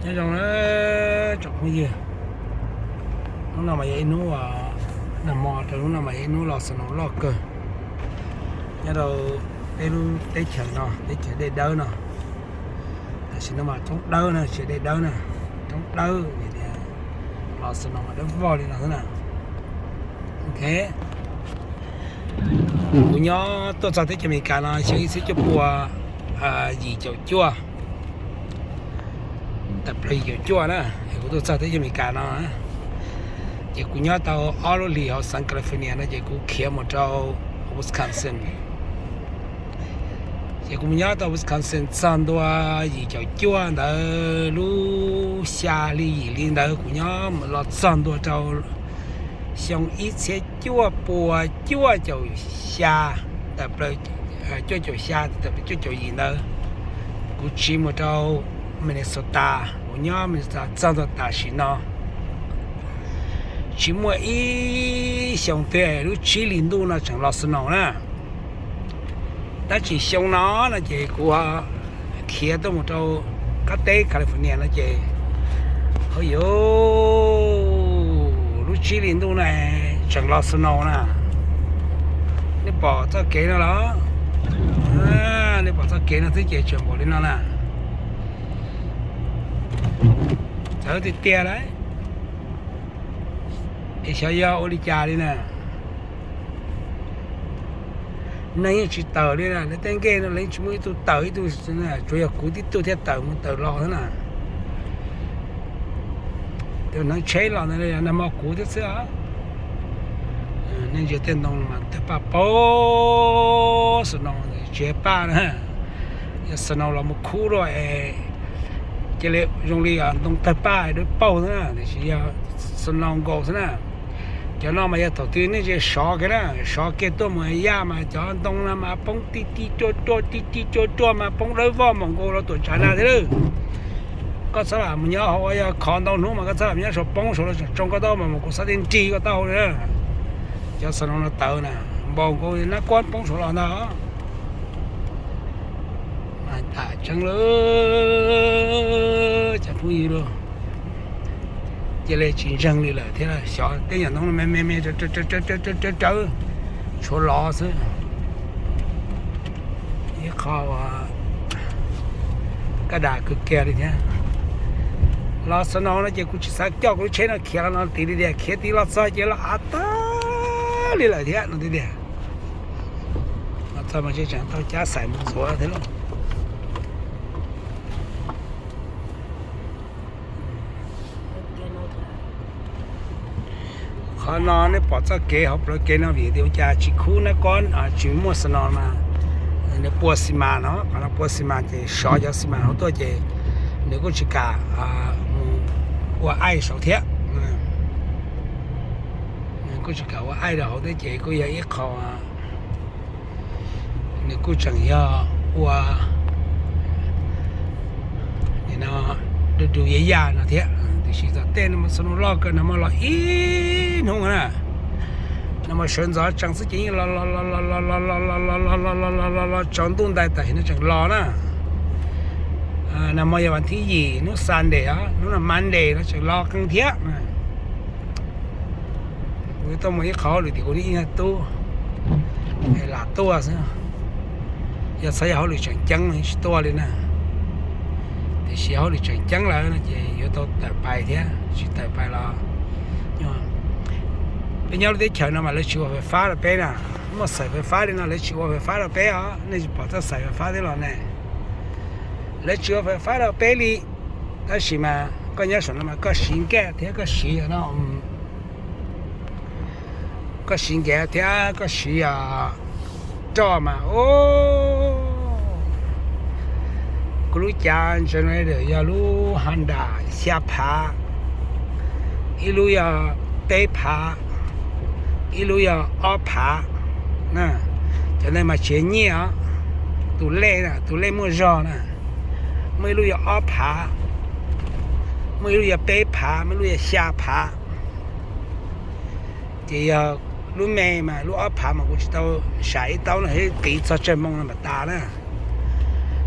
Nyob zoo na tsoom phooj ywg, hnub no mas yog ib hnub, nag hmo rau hnub no mas yog ib hnub los snow loj kawg nyob rau peb lub teb chaws no, teb chaws dej dawb no. Tam sim no mas roob dawb na, tsis dej dawb na, roob dawb vim tias los snow mas dawb vog li no xwb na. Ok, kuv nyob tuaj txog teb chaws Amelikas no xyoo ib txhiab cuaj pua yim caum cuaj, tawm plaws yim caum cuaj na, kuv tuaj txog teb chaws Amelikas no. Ces kuv nyob tau ob lub hlis hauv xeev California no ces kuv khiav mus rau Wisconsin. Ces kuv mus nyob tau Wisconsin txog ntua yim caum cuaj ntawd, lub xya hli yim hli ntawd kuv nyob los txog ntua rau xyoo ib txhiab cuaj pua cuaj caum xya, tawm plaws cuaj caum xya tawm plaws cuaj caum yim ntawd, kuv tsiv mus rau Minnesota, kuv nyob Minnesota txog ntua tam sim no tsis muaj ib xyoos twg lub tsib hlis ntuj no tseem los snow na. Tab sis xyoo no no ces kuv khiav tuaj mus rau qab teb California no ces, hauj yus, lub tsib hlis ntuj no tseem los snow na. Nej pom txoj kev no los? Nej pom txoj kev no twb ces tseem npaum li no na. Txawv tiag tiag lauj. Es xyov yog ua li cas li na. Neeg yeej tsis tawm li na, lawv tej nkej no lawv yeej tsis muaj ib tug tawm ib tug, tsuas yog kuv tib tug thiaj tawm mus tawm los xwb na. Tus hneev tsheb los ntawd nag hmo kuv thiab xwb os. Nej ntsia tej ntoo mas tawg paj paug, snow tsis paj na. Yog snow los mus khub dua es cia li zoo li ntoo tawg paj dawb paug xwb na, tiam sis yog snow nkaus xwb na. Cov no mas yog thaum twg nej ntsia sov kiag na, sov kiag tuaj mus yaj mas cov ntoo no mas poob ti ti ruaj ruaj ti ti ruaj ruaj mas poob dawb vog npaum nkaus los tuam tsav nag thiab lawm. Koj txhob lam mus nyob hauv, yog khov ntau hnub mas koj txhob lam mus nyob saum poob saud los tseem tsoo koj taub hau mas kuv xav tias nrig koj taub hau na. Cov snow no tawv na, npaum nkaus nab kuab poob saud los ntag. Mas tas tseeb lawm cov phooj ywg lauj. Cia li tsis ntseeg li lawm thiab, xyov tej nyuam ntoo me me me rawv rawv tshuav lov xwb. Ib qho uas kaj das kawg kiag li thiab. Los snow no ces kuv tsis xav coj kuv lub tsheb no khiav los no tid li tiag, khiav tid los txog ces los av tag li lawm thiab no tiag tiag. Los txog mas tseem tau cab xaim mus ntxuav thiab lauj. Qhov no nej pom txoj kev hauv plawv kev no vim tias ua cas tsis khub nab kob, tsis muaj snow mas nws pua xi mas no, qhov no pua xi mas ces sov cov xi mas hauv tuaj ces nws kuj tsis kam mus ua aij saud thiab. Nws kuj tsis kam ua aij rau hauv thiab ces kuj yog ib qho nws kuj tseem yog ua no du du ya ya no thiab. Tiam sis tom tej no mas snow loj kawg, nag hmo los ib hnub na, nag hmo sawv ntxov tsees xwb ces yeej los los los los los los los los los los los los los tsaus ntuj ntais tam sim no tseem los na. Nag hmo yog vas thib yim, hnub Sunday os, hnub no Monday no tseem los qees thiab. Kuv tuaj mus ib qho hauj lwm tim kuv ib tug tub lam tuaj xwb. Yog txhob yog hauj lwm tseem ceeb tsis tuaj li na. Tiam sis hauj lwm tseem ceeb lawm no ces yuav tau tawm pais thiab, tsis tawm pais los peb nyob lub teb chaws no mas lawv tsis ua fais fab rau peb na. Muaj xaim fais fab li no lawv tsis ua fais fab rau peb os, nej tsis pom txoj xaim fais fab thiab los ne? Lawv tsis ua fais fab rau peb li. Tab sis mas koj nyob saum no mas koj siv nkaj thiab koj siv no, koj siv nkaj thiab koj siv roj mas, o, kuv lub cav generator yog lub Honda xya phav, ib lub yog peb phav, ib lub yog ob phav. Cov ntawd mas tsis nyiaj os, tus lej, tus lej muaj zog na. Muaj ib lub yog ob phav, muaj ib lub yog peb phav, muaj ib lub yog xya phav. Ces yog lub me mas lub ob phav mas kuv tsis tau sam ib taub no, tiv txog tsawg moo no mas tas na.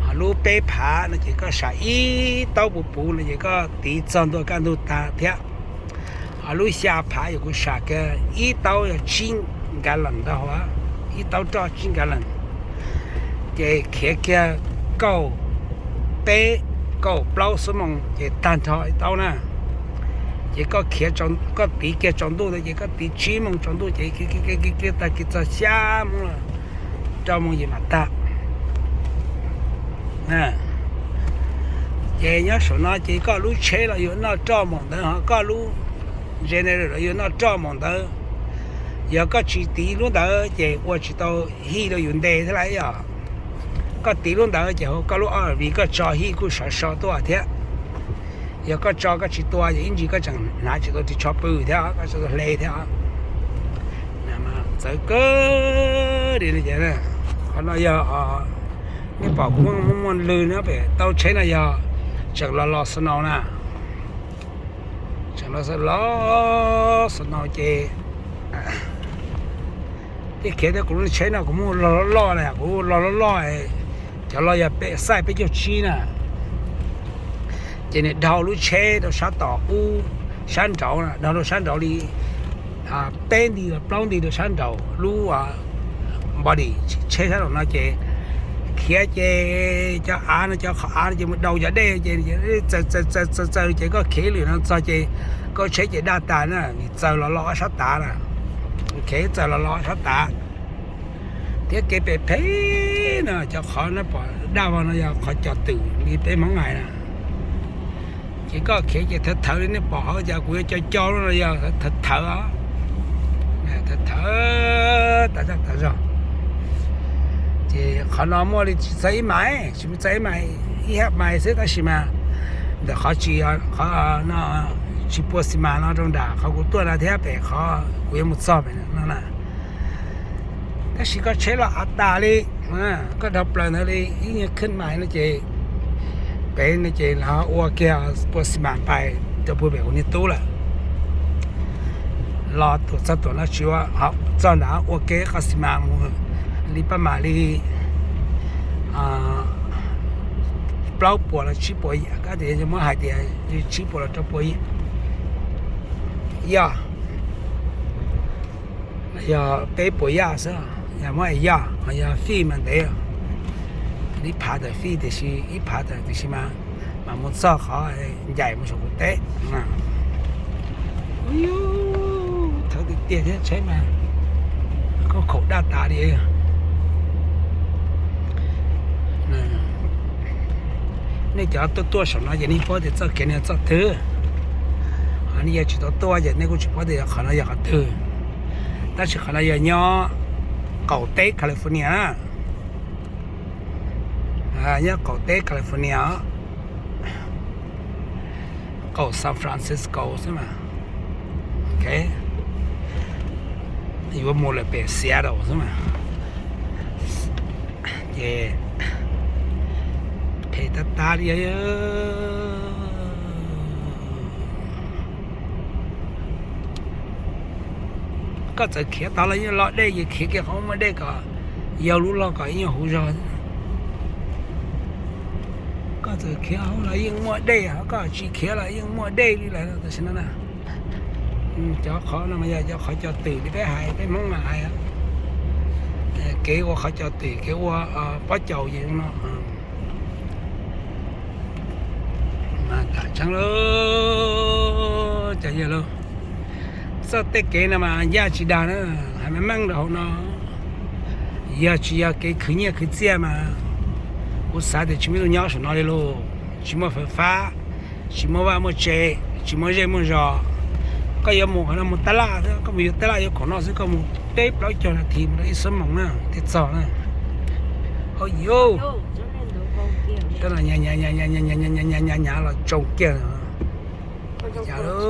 Ho Lub peb phav no ces koj sam ib taub puv puv no ces koj tiv txog ntua kaj ntug tag thiab. Ho lub xya phav yog kuv sam kiag ib taub yog tsib nkav lees ntag, ib taub roj tsib nkav lees. Ces khiav kiag kaum peb, kaum plaub xuab moos ces tag nrho ib taub na. Ces koj khiav, koj tiv kiag tsaus ntuj ntawd ces koj tiv tsib moos tsaus ntuj ces kiag tag kis txog xya moos, rau moos yim mam tag. Ces nyob saum no ces koj lub tsheb los yuav noj roj moos ntawd, ho koj lub generator los yuav noj roj moos ntawd. Yog koj tsis tiv lub ntawd ces ua tsis tau hij rau yus nte thiab lauj. Yog koj tiv lub ntawd ces koj lub R V koj tso hij kuj sov so tuaj thiab. Yog koj tso koj tsis tua ces ib ntsis koj tseem hnav tsis tau ris tsho pw thiab, koj tsis tau hle thiab. Txawv kawg li. Qhov no yog, nej pom kuv muaj muaj lw no pem tau tsheb no yog tseem los los snow na. Tseem los los snow ces thiab khiav thiab kuv lub tsheb no kuv muaj los loj loj na, kuv los loj loj, cov los yog pem xaij peb caug tsib na. Ces nws dhau lub tsheb rau sab tom ub, sab nraud, dhau rau sab nraud li peb nti los plaub nti rau sab nraud lub body tsheb sab nraud no ces khiav ces cov av no, cov qhov av no ces mus daus cov dej ces txaws txaws txaws txaws ces koj khiav lwm no txog ces koj tsheb ces daj tas na, vim txaws los los ob sab tav na. Khiav txaws los los ob sab tav. Thiab kev pem phem no cov qhov no pom daj vog no yog qhov cos twm li peb Hmoob hais na. Ces koj khiav ces thawv thawv li nej pom hauv cas kuv yuav co co lub no yog thawv thawv, thawv thawv tas zog tas zog. Ces qhov no muaj li tsis txog ib mais, tsis muaj txog ib mais, ib hab mais xwb tab sis mas ntawm qhov tsis, qhov no tsis pua xi mas no rau nram qhov kuv tuaj no thiab pem qhov kuv yuav mus txog pem no na. Tab sis koj tsheb los av tas li, koj dhau plaws ntawd li ib nyuag khib mais no ces pem no ces lawv ua kiag pua xi mas pais rau puag pem kuv niag tub lawm. Los tuam txog tuam no tsis ua, txog nrad ua ke qhov xi mas mus li paj mam li plaub puas los tsib puas yam, koj tias muab hais tias tsib puas los rau puas yam, yog, yog peb puas yaj xwb, yog muab yaj, yog fij mas ntev, ib phav tawm fij tiam sis ib phav tawm tiam sis mas, mas mus txog qhov ncaim mus saum kuv teb. Thawv tiag tiag thiab tsheb mas, koj khaum daj tas li. Nej cov tuaj tuaj saum no ces nej paub tias txoj kev no yog txoj twg, ho nej yog tsis tau tuaj ces nej kuj tsis paub tias qhov no yog qhov twg. Tab sis qhov no yog nyob qaum teb California na, nyob qaum teb California, qaum San Francisco xwb mas. Yuav mus lawm pem Seattle xwb mas. Ces phem tag tag li. Koj txawm khiav tod los yeej loj dej, yus khiav kiag qhov muaj dej kom yau lub log kom ib nyuag huv zog. Koj txawm khiav hauv los yeej muaj dej, koj tsis khiav los yeej muaj dej li lawm tam sim no na. Cov qhov no mas yog cov qhov cos twm li peb hais, peb Hmoob mas hais, kev ua qhov cos twm, kev ua pob caus ces no. Mas tam tseeb lauj, cov yawg lauj, txoj tej kev no mas yaj tsis dag na, hais meej meej rau hauv no. Yog tsis yog kev khwv nyiaj khwv txiaj mas kuv xav tias tsis muaj ib tug nyob saum no li lauj. Tsis muaj fawm fab, tsis muaj vaj muaj tse, tsis muaj zej muaj zos. Koj yuav mus qhov no mus tab laj xwb, koj mus yuav tab laj yuav khoom noj xwb, koj mus peb plaub caug nas this mus rau ib xuab moos na thiaj txog na. Hauj yus, nyav nyav los tsoo kiag. Nyav lauj,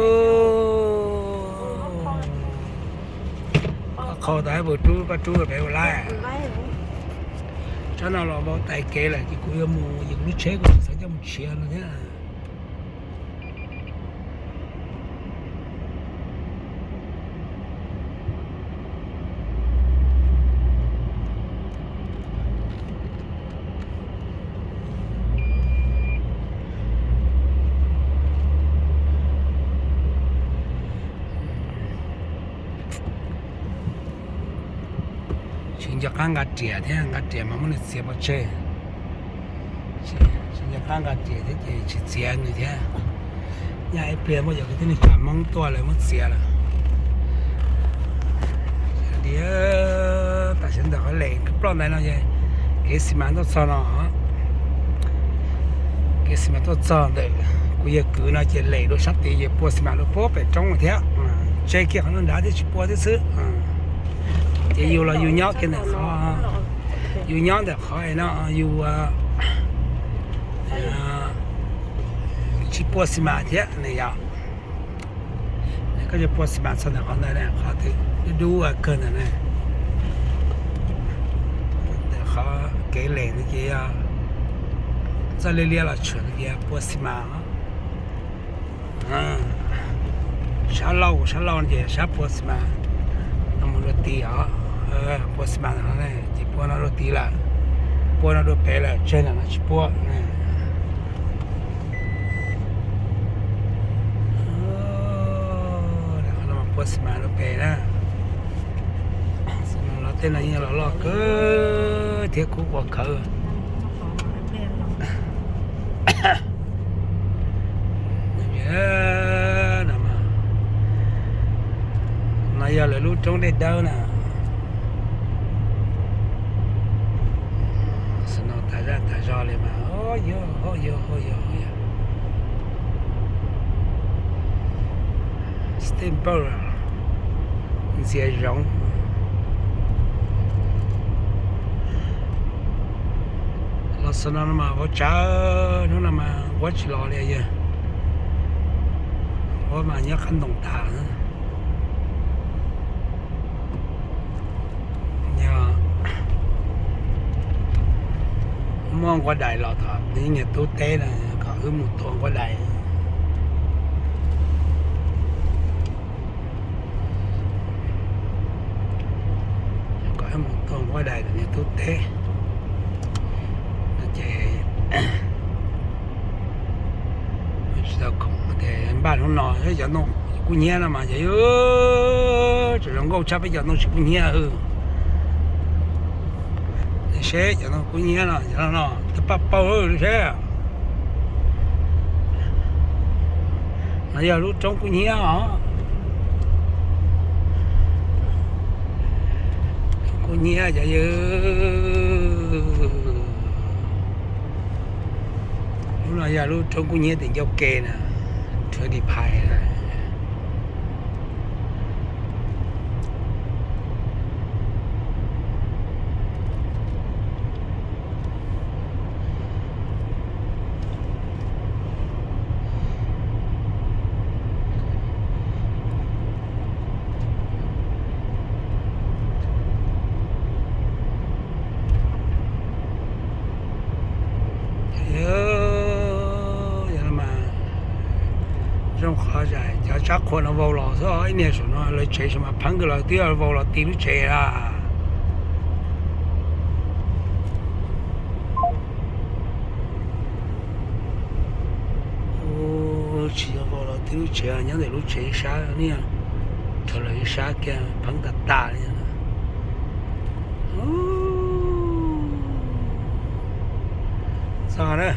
qhau tas pem rub, koj rub pem ua laib. Tsob no los vau tais kev lawm ces kuv yuav mus, yus lub tsheb kuv tsis xav coj mus tshiav no thiab. Nco qab nqa riam thiab, nqa riam mas muab nws txiav pov tseg. Tsis nco qab nqa riam thiab ces tsis txiav nws thiab. Nyaj ib pliag muaj cov kwv tij neej tsa Hmoob tuaj lawv muab txiav lawm. Tam sim ntawm qhov lem ploj ntawd no, kev xi mas tuaj txog no. Kev xi mas tuaj txog ntawm kuv yawg kwv no ces lem dua sab tid ces pua xi mas dua puag pem roob thiab. Tseg kiag qhov no nrad thiab tsis pua thiab xwb. Ces yus los yus nyob kiag ntawm qhov, yus nyob ntawm qhov no yus tsis pua xi mas thiab ne yom. Koj yuav pua xi mas txog ntawm qhov ntawd, qhov twg dub dub kawg ntawd na. Ntawm qhov kev lem no ces yog txoj liab liab los tshwm no ces pua xi mas. Sab laug, sab laug no ces sab pua xi mas no mus dua tid os. Pua xi mas no ces pua no dua tid lawm, pua no dua pem lawm, tseg ntawm no tsis pua. Qhov no mas pua xi mas dua pem na. Xi mas los tej no yeej los loj kawg thiab kub ua khawv. No yog lawv lub roob dej dawb na. Snow tas zaj tas zog li mas, yog, yog, yog, yog. Steamboat, ntxias zoov. Los snow no mas vauv tsawv, hnub no mas nquab tsis los li yog, nquab mas nyob qab ntoo tas. Yog muaj nquab dais los tom niag tub teb no kom wb mus tua nquab dais. Kom wb mus tua nquab dais tom niag tub teb no ces tsis tau khoom tias npaj hnub no cov ntoo kub hnyiab no mas yog tseem zoo nkauj tshaj peb cov ntoo tsis kub hnyiab. Seb cov ntoo kub hnyiab no, cov no no twb paj paug seb. No yog lub roob kub hnyiab os. Kub hnyiab cov yawg. Lub no yog lub roob kub hnyiab tim ncauj ke na, roob di phais na. Yog no mas zoo qhov cov tsab qhua no vau los xwb, ib niag saum no lawv tsev saum mas pheeb kawg los twb vau los ti lub tsev a. Tsis yog vau los ti lub tsev, nyob ntawm lub tsev ib sab, rau lawv ib sab kiag pheeb tas tas li. Txog na,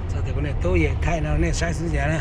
txog tias kuv niam tub yawm thaij no nej saib xwb ntag na.